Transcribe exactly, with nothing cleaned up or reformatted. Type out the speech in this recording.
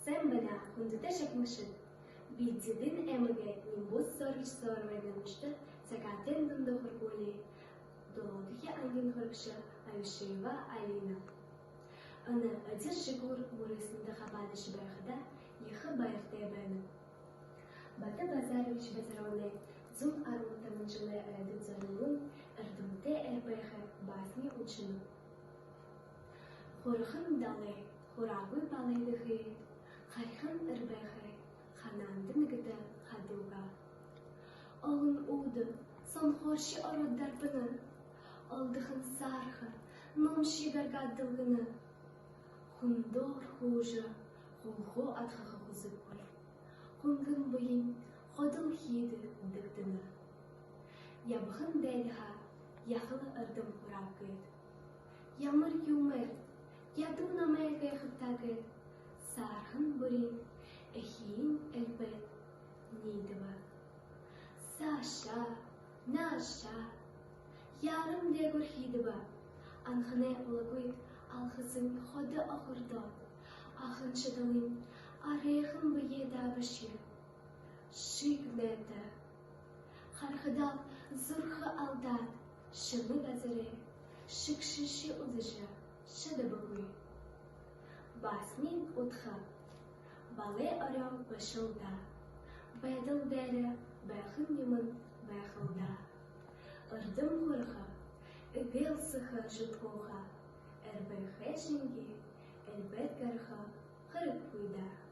Сайн байна, хүндэтэ шагнагшад! Би Зэдын аймагай Нимбуз Зоригч Зорбай нэрэмжэтэ Сагаатайн дунда һургуулиин долоодохи ангиин һурагша Аюшеева Алина. Энэ эдир жэгүүр мүрысөөндэ хабаадажа байхадаа ехэ баяртай байнаб. Бата Базарович Базароной зуун арбан табан жэлэй ойдо зорюулан эрдэмтэй «Эрбээхэй» басни уншанаб. Хурган далай, хураагүй балай дээһээ, харьхан эрбээхэй ханаанда нэгэтэ хадуугаа. Олон үүдэ сонхооршье ороод дарбана, олдохон саарһа номшье гаргаад дэлгэнэ. Хүндэ орхожо, хулхуу адхаха хүсэгүй. Хүнгэн бэень ходол хиидэ дэгдэнэ. Ябаһан дайдахаа яахал эрдэм хурааб гээд. Ямар юумээр ядуу намайе гайхабта гээд, саарһан бүриин эхиин эльбээд ниидэбэ. Саашаа, наашаа, яаран дээгүүр хиидэбэ. Анханай улагуйд алхасань ходо охордоод, ахын шадалынь арайхан бэеэ даабашье. Шэг найта. Харахадаа зүрхэ алдаад, шэнэ газарай шэгшэшье үзэжэ шадабагүй. Басниин удха балай орёо бэшэл даа. Байдал дээрэ байһан юумэн байхал даа. Эрдэм хураха, эгээл сэхэ жудхууха, эрбээхэй шэнги эльбээд гараха хэрэггүй даа.